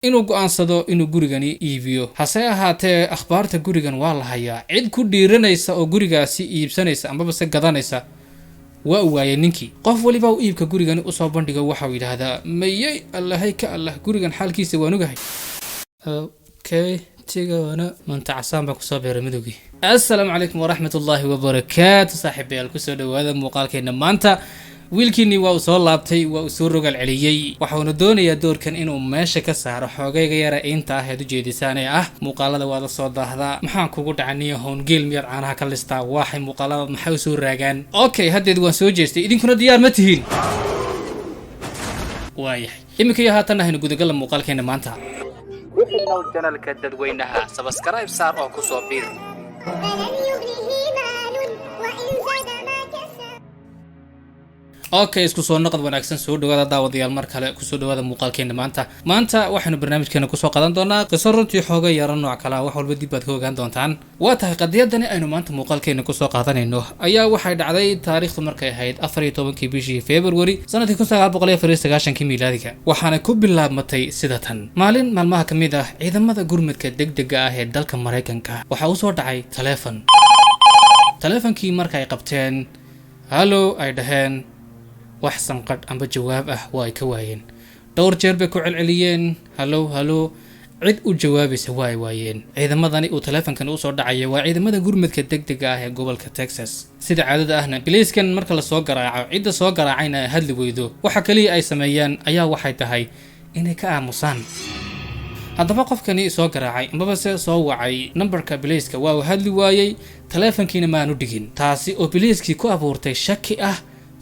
Inuu go'aansado inuu gurigani iibiyo. Hase ahaatee, akhbaarta gurigan waa la hayaa. Cid ku dhiiranaysa oo gurigaasi iibsanaysa ambabase gadanaysa waa uu waayay ninkii. Qof waliba uu iibka gurigani usoo bandhigo waxauu yidhaahdaa: "Mayey, allahay ka allah, gurigan xaalkiisa waan ogahay." Okay, tigana maanta casaan baan kusoo beeray midowgii. Assalaamu calaykum waraxmat ullaahi wabarakaatu, saaxiibayaal, kusoo dhawaada muuqaalkeena maanta. Wiilkiinii waa uu soo laabtay, waa uu soo rogaal celiyey. Waxauna doonayaa doorkan inuu meesha ka saaro xoogayga yara inta ah eed ujeedisaan ee ah muuqaalada waad la soo daahdaa. Maxaan kugu dhacaniyo howngeel? Miyaad caanaha ka listaa? Waxay muuqaalada maxay usoo raagaan? Okay, haddeed waan soo jeestay, idinkuna diyaar ma tihiin? Waayahay, iminka iyo haatan ahaynu gudagala muuqaalkeena maanta. Ku xidhnow channelka dadweynaha, subscribe saar oo ku soo biir. فلن يغنيه مال وإن زاد ما كسب. Okay, isku soo noqod wanaagsan. Soo dhawaada, daawadayaal, mar kale kusoo dhawaada muuqaalkeena maanta. Maanta waxaynu barnaamijkeena kusoo qadan doonaa qiso runtii xooga yaro nooc kale ah. Wax walba dib baad ka ogaan doontaan. Waa tahay, qadiyadani aynu maanta muuqaalkeena kusoo qaadanayno ayaa waxay dhacday taariikhdu markay ahayd 14-kii bishii February sanadkii 1994-kii miilaadiga, waxaana ku bilaabmatay sida tan. Maalin maalmaha ka mid ah, ciidamada gurmadka degdega ah ee dalka Maraykanka waxaa usoo dhacay taleefon. Taleefonkii marka ay qabteen, "Hello," ay dhaheen, wax sanqadh amba jawaab ah waa ay ka waayeen. Dhowr jeer bay ku celceliyeen "Hello, hello." Cid u jawaabaysa waa ay waayeen. Ciidamadani uu taleefonkan usoo dhacaya waa ciidamada gurmadka degdega ah ee gobolka Texas. Sida caadada ahna, biliiskan marka lasoo garaaco, cidda soo garaacayna ay hadli weydo, waxa kaliya ay sameeyaan ayaa waxay tahay inay ka aamusaan. Haddaba qofkani soo garaacay ambabase soo wacay nambarka biliiska waa uu hadli waayey, taleefonkiina maanu dhigin, taasi oo biliiskii ku abuurtay shaki ah: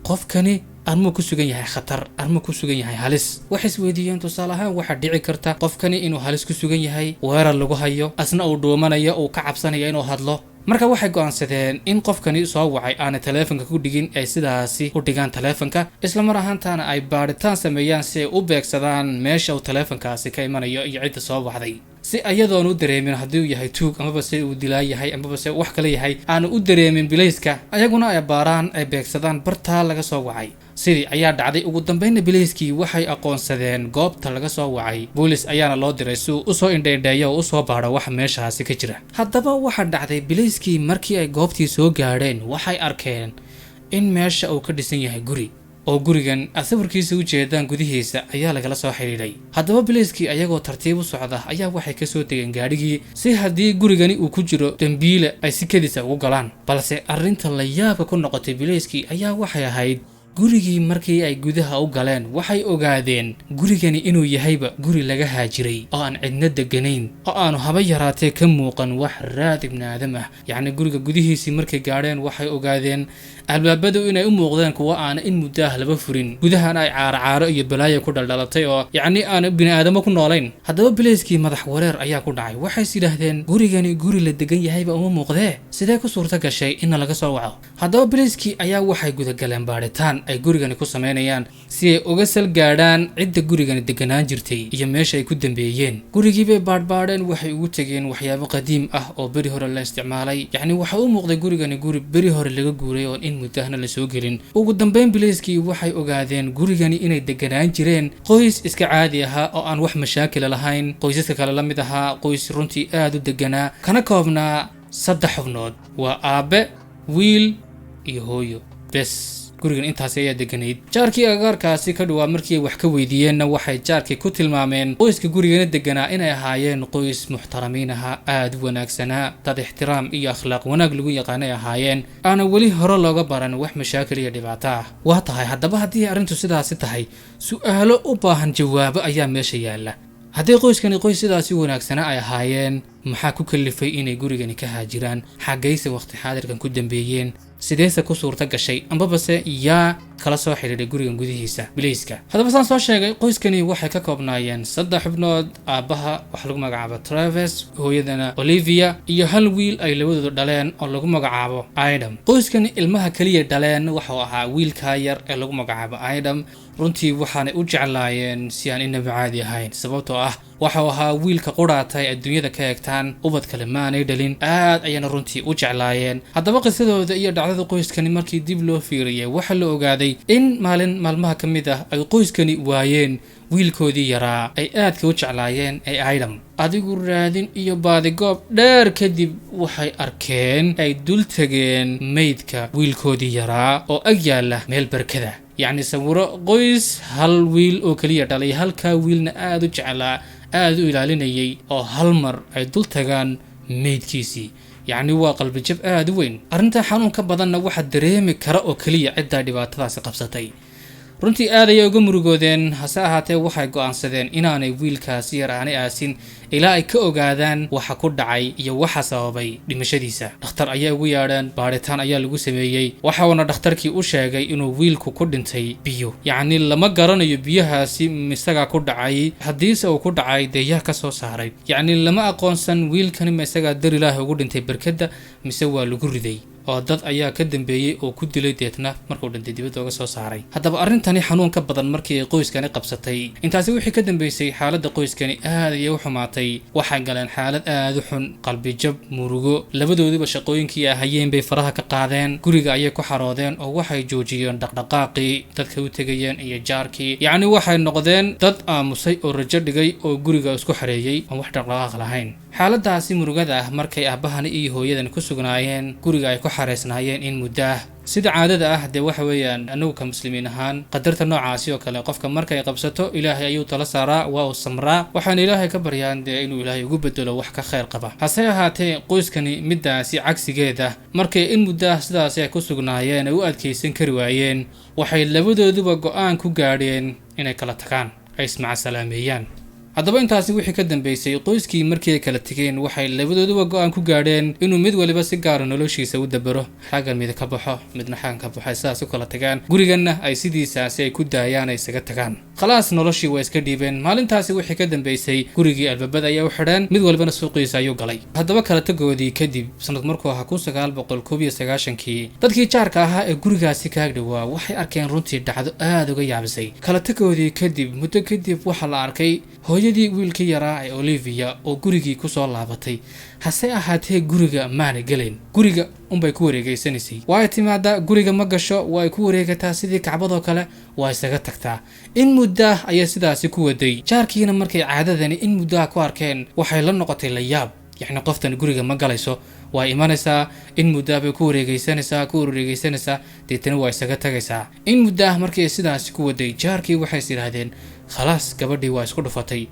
qofkani armuu ku sugan yahay khatar? Armuu ku sugan yahay halis? Waxay isweydiiyeen, tusaale ahaan, waxaa dhici karta qofkani inuu halis ku sugan yahay, weerar lagu hayo, asna uu dhuumanayo, uu ka cabsanayo inuu hadlo. Marka waxay go'aansadeen in qofkani soo wacay aanay taleefonka ku dhigin, ay sidaasi u dhigaan taleefonka, isla mar ahaantaana ay baadhitaan sameeyaan si ay u beegsadaan meesha uu taleefonkaasi ka imanayo iyo cidda soo wacday, si ayadoon u dareemin haddii uu yahay tuug amaba se uu dilaa yahay amaba se wax kale yahay aanu u dareemin bilayska, ayaguna ay baaraan, ay beegsadaan bartaa laga soo wacay. Sidii ayaa dhacday. Ugu dambeynna bilayskii waxay aqoonsadeen goobta laga soo wacay. Boolis ayaana loo diray si uu usoo indhaindheeyo oo usoo baadho waxa meeshaasi ka jira. Haddaba waxaa dhacday, bilayskii markii ay goobtii soo gaadheen, waxay arkeen in meesha uu ka dhisan yahay guri, oo gurigan aad sawirkiisa u jeedaan gudihiisa ayaa lagala soo xidhiidhay. Haddaba bilayskii ayagoo tartiib u socda ayaa waxay kasoo degeen gaadhigii, si haddii gurigani uu ku jiro dembiile ay si kedisa ugu galaan. Balse arrinta la yaabka ku noqotay bilayskii ayaa waxay ahayd, gurigii markii ay gudaha u galeen, waxay ogaadeen gurigani inuu yahayba guri laga haajiray oo aan cidna deganayn, oo aanu haba yaraatee ka muuqan wax raad ibni aadam ah. Yacni, guriga gudihiisii markay gaadheen, waxay ogaadeen albaabadu inay u muuqdeen kuwo aana in muddo ah laba furin, gudahana ay caaro caaro iyo balaayo ku dhaldhalatay, oo yacni aana bini aadamo ku noolayn. Haddaba bilayskii madax wareer ayaa ku dhacay. Waxays yidhaahdeen: "Gurigani guri la degan yahayba uma muuqdee, sidee ku suurta gashay inna laga soo waco?" Haddaba bilayskii ayaa waxay gudagaleen baadhitaan ay gurigani ku samaynayaan si ay uga sal gaadhaan cidda gurigani deganaan jirtay iyo meesha ay ku dambeeyeen. Gurigii bay baadhbaadheen. Waxay ugu tegeen waxyaabo qadiim ah oo beri hore la isticmaalay. Yacni, waxa u muuqday gurigani guri beri hore laga guuray oon in muddo ahna lasoo gelin. Ugu dambeyn bilayskii waxay ogaadeen gurigani inay deganaan jireen qoys iska caadi ahaa oo aan wax mashaakila lahayn, qoysaska kale la mid ahaa, qoys runtii aad u deganaa, kana koobnaa saddex xubnood: waa aabe, wiil iyo hooyo bes. Gurigan intaasi ayaa deganayd. Jaarkii agagaarkaasi ka dhawaa markii ay wax ka weydiiyeenna, waxay jaarkii ku tilmaameen qoyska gurigana deganaa inay ahaayeen qoys muxtaramiin ahaa, aada u wanaagsanaa, dad ixtiraam iyo akhlaaq wanaag lagu yaqaanay ahaayeen, aana weli hore looga baran wax mashaakil iyo dhibaato ah. Waa tahay, haddaba haddii arrintu sidaasi tahay, su-aalo u baahan jawaabo ayaa meesha yaalla. Haddii qoyskani qoys sidaasi wanaagsanaa ay ahaayeen, maxaa ku kalifay inay gurigani ka haajiraan? Xaggayse waqti xaadirkan ku dambeeyeen? Sideese ku suurta gashay, ambabase yaa kala soo xidhiidhay gurigan gudihiisa bilayska? Haddaba, saan soo sheegay, qoyskani waxay ka koobnaayeen saddex xubnood. Aabbaha waxaa lagu magacaabo Travis, hooyadana Olivia, iyo hal wiil ay labadoodu dhaleen oo lagu magacaabo Adam. Qoyskani ilmaha keliya dhaleen wuxuu ahaa wiilkaa yar ee lagu magacaabo Adam. Runtii waxaanay u jeclaayeen si aan inaba caadi ahayn, sababtoo ah waxau ahaa wiilka qudhaata ay adduunyada ka eegtaan. Ubad kale maanay dhalin, aad ayana runtii u jeclaayeen. Haddaba qisadooda iyo dhacdada qoyskani markii dib loo fiiriyay, waxaa la ogaaday in maalin maalmaha ka mid ah ay qoyskani waayeen wiilkoodii yaraa ay aadka u jeclaayeen ee Aidam. Adigu raadin iyo baadigoob dheer kadib, waxay arkeen ay dul tegeen meydka wiilkoodii yaraa oo ag yaalla meel barkada. Yacni sawiro qoys hal wiil oo keliya dhalay, halkaa wiilna aada u jeclaa, aada u ilaalinayay, oo hal mar ay dul tagaan meydkiisii, yacni waa qalbijab aada u weyn. Arrintaa xanuun ka badanna waxaa dareemi kara oo keliya ciddaa dhibaatadaasi qabsatay. Runtii aad ayay uga murugoodeen. Hase ahaatee waxay go'aansadeen inaanay wiilkaasi yar aanay aasin ilaa ay ka ogaadaan waxa ku dhacay iyo waxa sababay dhimashadiisa. Dhakhtar ayay ugu yeedheen, baadhitaan ayaa lagu sameeyey. Waxauna dhakhtarkii u sheegay inuu wiilku ku dhintay biyo. Yacni lama garanayo biyahaasi misagaa ku dhacay, haddiise uu ku dhacay dee yaa ka soo saaray? Yacni lama aqoonsan wiilkani ma isagaa dar Ilaahi ugu dhintay berkadda mise waa lagu riday oo dad ayaa ka dambeeyey oo ku dilay, deetna markuu dhintay dibadda uga soo saaray. Haddaba arrintani xanuun ka badan markii ay qoyskani qabsatay, intaasi wixii ka dambeysay xaaladda qoyskani aad ayay u xumaatay. Waxay galeen xaalad aad u xun, qalbijab, murugo. Labadoodiba shaqooyinkii ay hayeen bay faraha ka qaadeen. Guriga ayay ku xaroodeen oo waxay joojiyeen dhaqdhaqaaqii dadka u tegayeen iyo jaarkii. Yacni waxay noqdeen dad aamusay oo rajo dhigay oo guriga isku xareeyey, oon wax dhaqdhaqaaq lahayn. Xaaladaasi murugada ah markay aabbahani iyo hooyadan ku sugnaayeen guriga ay ku xareysnaayeen in muddo ah, sida caadada ah dee waxa weeyaan, anagu ka Muslimiin ahaan, qadarta noocaasi oo kale qofka markay qabsato Ilaahay ayuu tala saaraa, waa uu samraa, waxaana Ilaahay ka baryaan dee inuu Ilaahay ugu bedelo wax ka khayr qaba. Hase ahaatee qoyskani midaasi cagsigeeda, markay in muddo ah sidaasi ay ku sugnaayeen ay u adkaysan kari waayeen, waxay labadooduba go'aan ku gaadheen inay kala tagaan, ay ismacasalaameeyaan. Haddaba intaasi wixii ka dambeysay, qoyskii markii ay kala tegeen, waxay labadooduba go'aan ku gaadheen inuu mid waliba si gaara noloshiisa u dabero, xaggan mid ka baxo, midna xaggan ka baxo, ay sidaas u kala tagaan, guriganna ay sidiisaasi ay ku daayaan, ay isaga tagaan. Khalaas, noloshii waa iska dhiibeen. Maalintaasi wixii ka dambeysay gurigii albaabada ayaa u xidheen, mid walibana suuqiisa ayuu galay. Haddaba kala tagoodii kadib, sanad markuu ahaa 1991-kii, dadkii jaarka ahaa ee gurigaasi kaag dhawaa waxay arkeen runtii dhacdo aada uga yaabisay. Kala tagoodii kadib, muddo kadib, waxaa la arkay hooyadii wiilkii yaraa ee Olivia oo gurigii kusoo laabatay. Hase ahaatee guriga maana gelayn, guriga unbay ku wareegeysanaysay. Waa timaadaa, guriga ma gasho, waa ay ku wareegataa sidii kacbadoo kale, waa isaga tagtaa. In muddaah ayaa sidaasi ku waday. Jaarkiina markay caadadani in muddaha ku arkeen, waxay la noqotay la yaab. Yacni qoftan guriga ma galayso, waa imanaysaa, in muddaah bay ku wareegeysanaysaa, deetana waa isaga tagaysaa. In muddaah markii ay sidaasi ku waday, jaarkii waxay is yidhaahdeen, khalaas, gabadhii waa isku dhufatay,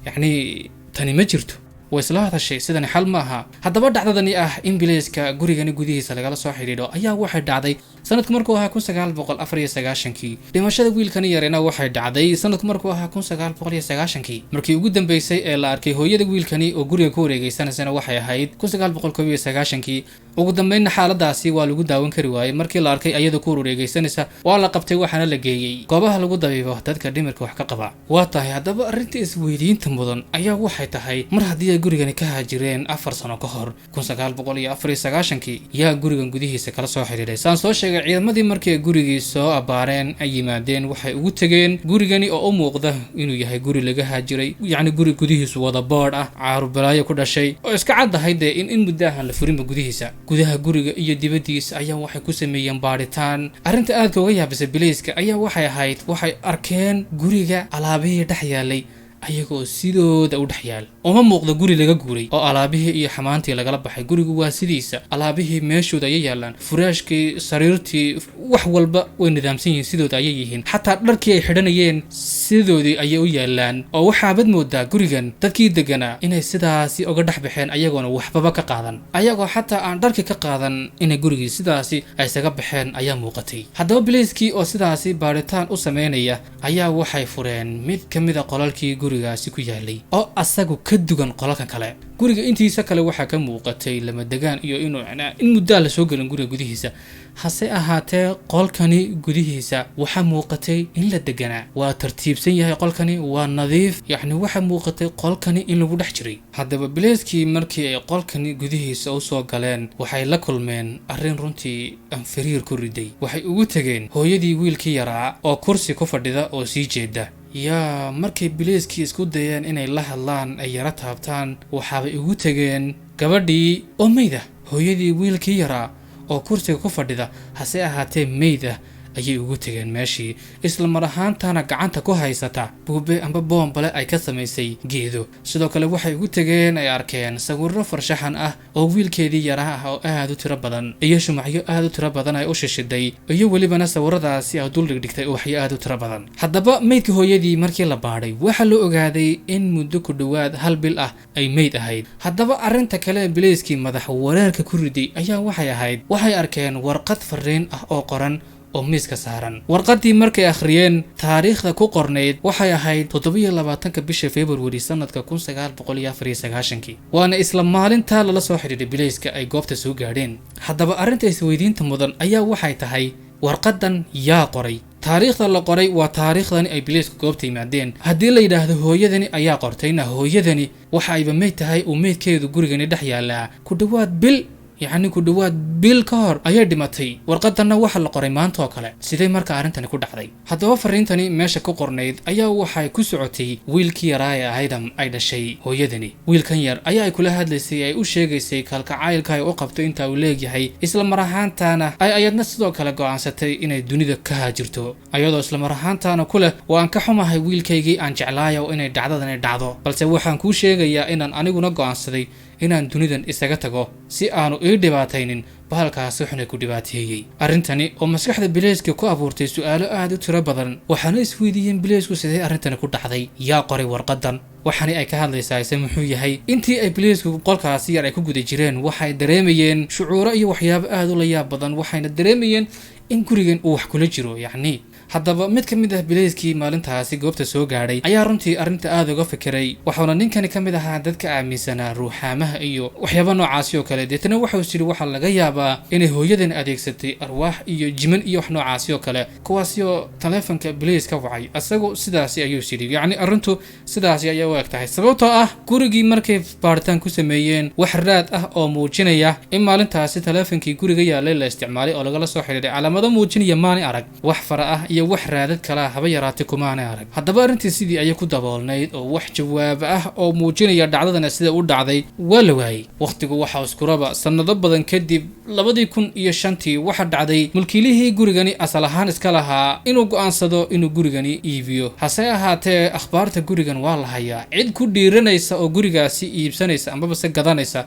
yacni tani ma jirto, way isla hadashay, sidani xal ma aha. Haddaba dhacdadani ah in bilayska gurigani gudihiisa lagala soo xidhiidho ayaa waxay dhacday sanadku markuu ahaa 1994-kii. Dhimashada wiilkani yarina waxay dhacday sanadku markuu ahaa 1990-kii. Markii ugu dambeysay ee la arkay hooyada wiilkani oo guriga ku wareegeysanaysana waxay ahayd 1991-kii. Ugu dambeynna xaaladaasi waa lagu daawan kari waayey. Markii la arkay ayadoo ku wareegeysanaysa, waa la qabtay, waxaana la geeyey goobaha lagu dabiibo dadka dhimirka wax ka qaba. Waa tahay. Haddaba arrinta isweydiinta mudan ayaa waxay tahay, mar haddii ay gurigani ka haajireen 4 sano ka hor, 1994-kii, yaa gurigan gudihiisa kala soo xidhiidhay? Saan soo sheegay, ciidamadii markii ay gurigii soo abbaareen ay yimaadeen, waxay ugu tegeen gurigani oo u muuqda inuu yahay guri laga haajiray, yacni guri gudihiisu wada boodh ah, caaru balaayo ku dhashay, oo iska caddahay dee in muddo ahan la furinba gudihiisa. Gudaha guriga iyo dibaddiisa ayaa waxay ku sameeyeen baadhitaan. Arrinta aadka uga yaabisay bilayska ayaa waxay ahayd, waxay arkeen guriga alaabihii dhex yaalay ayagoo sidooda u dhex yaal. Uma muuqda guri laga guuray oo alaabihii iyo xamaantii lagala baxay. Gurigu waa sidiisa, alaabihii meeshooda ayay yaalaan, furaashkii, sariirtii, wax walba way nidaamsan yihiin, sidooda ayay yihiin. Xataa dharkii ay xidhanayeen sidoodii ayay u yaalaan, oo waxaabad moodaa gurigan dadkii deganaa inay sidaasi uga dhex baxeen ayagoona waxbaba ka qaadan, ayagoo xataa aan dharkii ka qaadan inay gurigii sidaasi ay isaga baxeen ayaa muuqatay. Haddaba bilayskii oo sidaasi baadhitaan u sameynaya ayaa waxay fureen mid ka mid a qolalkii guriga. Gurigaasi ku yaalay oo asagu ka dugan qolalkan kale. Guriga intiisa kale waxaa ka muuqatay lama degaan iyo inuu in muddaa la soo gelin guriga gudihiisa. Hase ahaatee, qolkani gudihiisa waxaa muuqatay in la deganaa. Waa tartiibsan yahay qolkani, waa nadiif, yacni waxaa muuqatay qolkani in lagu dhex jiray. Haddaba bileyskii markii ay qolkani gudihiisa usoo galeen, waxay la kulmeen arrin runtii anfariir ku riday. Waxay ugu tegeen hooyadii wiilkii yaraa oo kursi ku fadhida oo sii jeeda. Yaa markay bileyskii isku dayeen inay la hadlaan, ay yara taabtaan, waxaabay ugu tegeen gabadhii oo meyda. Hooyadii wiilkii yaraa oo kursiga ku fadhida, hase ahaatee meyd ah, ayay ugu tegeen meeshii, isla mar ahaantana gacanta ku haysata buube amba boombale ay ka samaysay geedo. Sidoo kale waxay ugu tegeen, ay arkeen sawirro farshaxan ah oo wiilkeedii yaraha ah oo aad u tiro badan, iyo shumacyo aad u tiro badan ay u shishiday, iyo welibana sawiradaasi ay dul dhigdhigtay ubaxyo aad u tiro badan. Haddaba meydka hooyadii markii la baadhay, waxaa loo ogaaday in muddo ku dhowaad hal bil ah ay meyd ahayd. Haddaba arrinta kale ee bileyskii madax wareerka ku riday ayaa waxay ahayd, waxay arkeen warqad fariin ah oo qoran oo miiska saaran. Warqaddii markay akhriyeen, taariikhda ku qornayd waxay ahayd 27-ka bisha February sanadka 1994-kii, waana isla maalintaa lala soo xidhiidhay bileyska ay goobta soo gaadheen. Haddaba arrinta isweydiinta mudan ayaa waxay tahay, warqadan yaa qoray? Taariikhda la qoray waa taariikhdani ay bileysku goobta yimaadeen. Haddii la yidhaahdo hooyadani ayaa qortayna, hooyadani waxa ayba meyd tahay, uu meydkeedu gurigani dhex yaallaa ku dhowaad bil, yacni ku dhowaad bil ka hor ayay dhimatay. Warqadanna waxa la qoray maanta oo kale. Sidee marka arrintani ku dhacday? Haddaba fariintani meesha ku qornayd ayaa waxay ku socotay wiilkii yaraa ee ahaydam ay dhashay hooyadani. Wiilkan yar ayaa ay kula hadlaysay, ay u sheegaysay kalkacaylka ay u qabto inta uu leegyahay, isla mar ahaantaana ay ayadna sidoo kale go'aansatay inay dunida ka haajirto, ayadoo isla mar ahaantaana ku leh: "Waan ka xumahay wiilkaygii aan jeclaayo inay dhacdadani dhacdo, balse waxaan kuu sheegayaa inaan aniguna go'aansaday inaan dunidan isaga tago si aanu ii dhibaataynin bahalkaasi xunay ku dhibaateeyey." Arrintani oo maskaxda bileyska ku abuurtay su'aalo aad u tiro badan, waxaana isweydiiyeen bileysku: sidee arrintani ku dhacday? Yaa qoray warqadan? Waxaani ay ka hadlaysaa ise muxuu yahay? Intii ay bileysku qolkaasi yar ay ku guda jireen, waxay dareemayeen shucuuro iyo waxyaabo aad u la yaab badan, waxayna dareemayeen in gurigan uu wax kula jiro. Yacni haddaba mid ka mid ah bileyskii maalintaasi goobta soo gaadhay ayaa runtii arrinta aada uga fikiray, waxauna ninkani ka mid ahaa dadka aaminsanaa ruuxaamaha iyo waxyaaba noocaasi oo kale. Deetana waxau is yidhi, waxaa laga yaabaa inay hooyadan adeegsatay arwaax iyo jiman iyo wax noocaasi oo kale, kuwaasi oo taleefonka bileys ka wacay. Isagu sidaasi ayuu is yidhi, yacni arrintu sidaasi ayay u eg tahay, sababtoo ah gurigii markay baaritaan ku sameeyeen, wax raad ah oo muujinaya in maalintaasi taleefonkii guriga yaalay la isticmaalay oo lagala soo xidhiidhay, calaamado muujinaya maanay arag. Wax fara ah iyo wax raadad kalaa haba yaraatay kumaanay arag. Haddaba arrintii sidii ayay ku daboolnayd, oo wax jawaab ah oo muujinaya dhacdadana sida u dhacday waa la waayey. Wakhtigu waxaa iskuraba sannado badan kadib, 2005-tii, waxaa dhacday mulkiilihii gurigani asal ahaan iska lahaa inuu go'aansado inuu gurigani iibiyo. Hase ahaatee akhbaarta gurigan waa la hayaa, cid ku dhiiranaysa oo gurigaasi iibsanaysa ambaba se gadanaysa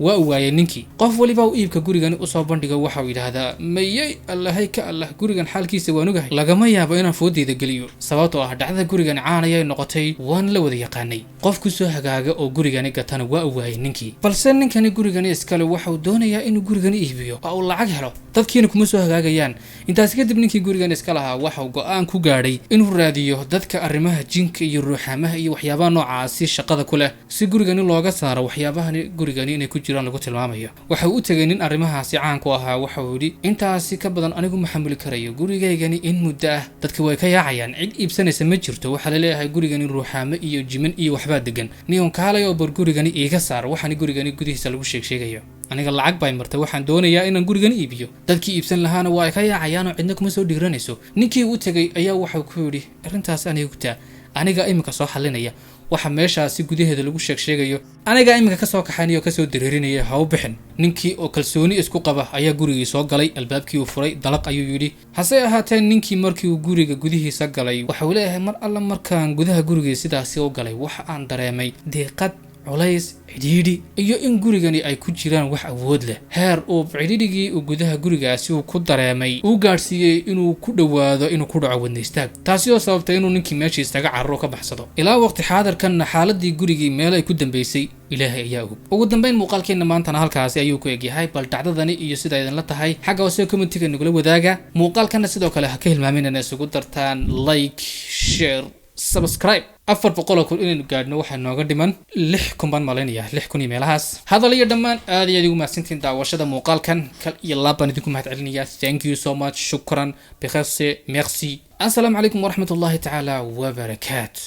waa uu waayay ninkii. Qof waliba uu iibka gurigani usoo bandhigo, waxa uu yidhaahdaa: "Mayey, allahay ka allah, gurigan xaalkiisa waan ogahay, lagama yaabo inaan foodeyda geliyo, sababtoo ah dhacdada gurigan caanayay noqotay, waan la wada yaqaanay." Qof kusoo hagaaga oo gurigani gatana waa uu waayay ninkii. Balse ninkani gurigani iskale waxa uu doonayaa inuu gurigani iibiyo oo uu lacag helo, dadkiina kuma soo hagaagayaan. Intaasi kadib ninkii gurigan iska lahaa waxa uu go'aan ku gaadhay inuu raadiyo dadka arrimaha jinka iyo ruuxaamaha iyo waxyaabaha noocaasi shaqada ku leh, si gurigani looga saaro waxyaabahani gurigani inay ku jiraan lagu tilmaamayo. Waxa uu u tegay nin arrimahaasi caan ku ahaa. Waxa uu yidhi: "Intaasi ka badan anigu ma xamuli karayo. Gurigaygani in muddo ah dadka way ka yaacayaan, cid iibsanaysa ma jirto. Waxaa laleeyahay gurigani ruuxaamo iyo jiman iyo waxbaa degan. Niyon kaalay oo bar gurigani iiga saar waxaani gurigani gudihiisa lagu sheegsheegayo. Aniga lacag bay martay, waxaan doonayaa inaan gurigan iibiyo, dadkii iibsan lahaana waa ay ka yaacayaan oo cidna kuma soo dhiiranayso." Ninkii u tegay ayaa waxau ku yidhi: "Arrintaas aniga gutaa, aniga iminka soo xalinaya waxa meeshaasi gudaheeda lagu sheeg sheegayo, aniga iminka kasoo kaxaynaya oo kasoo dareerinaya, ha u bixin." Ninkii oo kalsooni isku qaba ayaa gurigii soo galay, albaabkii uu furay, dalaq ayuu yidhi. Hase ahaatee ninkii markii uu guriga gudihiisa galay, waxa uu leeyahay: "Mar alla markaan gudaha gurigii sidaasi u galay, waxa aan dareemay diiqad, culays, cidhiidhi iyo in gurigani ay ku jiraan wax awood leh." Heer uu cidhiidhigii uu gudaha gurigaasi uu ku dareemay uu gaadhsiiyey inuu ku dhowaado inuu ku dhaco wadna istaag, taasi oo sababtay inuu ninkii meeshii istaga cararo ka baxsado. Ilaa waqti xaadirkanna xaaladii gurigii meel ay ku dambeysay Ilaahay ayaa og. Ugu dambeyn muuqaalkeenna maantana halkaasi ayuu ku egyahay. Bal dhacdadani iyo sida idinla tahay xagga hoose commentiga nagula wadaaga. Muuqaalkana sidoo kale ha ka hilmaamin inay isugu dartaan like, share. Subscribe 400,000 inaynu gaadhno waxaa nooga dhiman 6,000 baan malaynaya, 6,000 iyo meelahaas. Hadal iyo dhammaan, aad iyo aad ugu mahadsantihiin daawashada muuqaalkan. Kal iyo laab baan idinku mahad celinaya. Thank you so much, shukran, bikhase, merci. Assalaamu calaykum waraxmat ullahi tacaala wabarakaatu.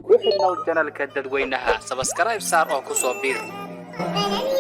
Ku xidhnow channelka dadweynaha, subscribe saar oo kusoo biir. فلن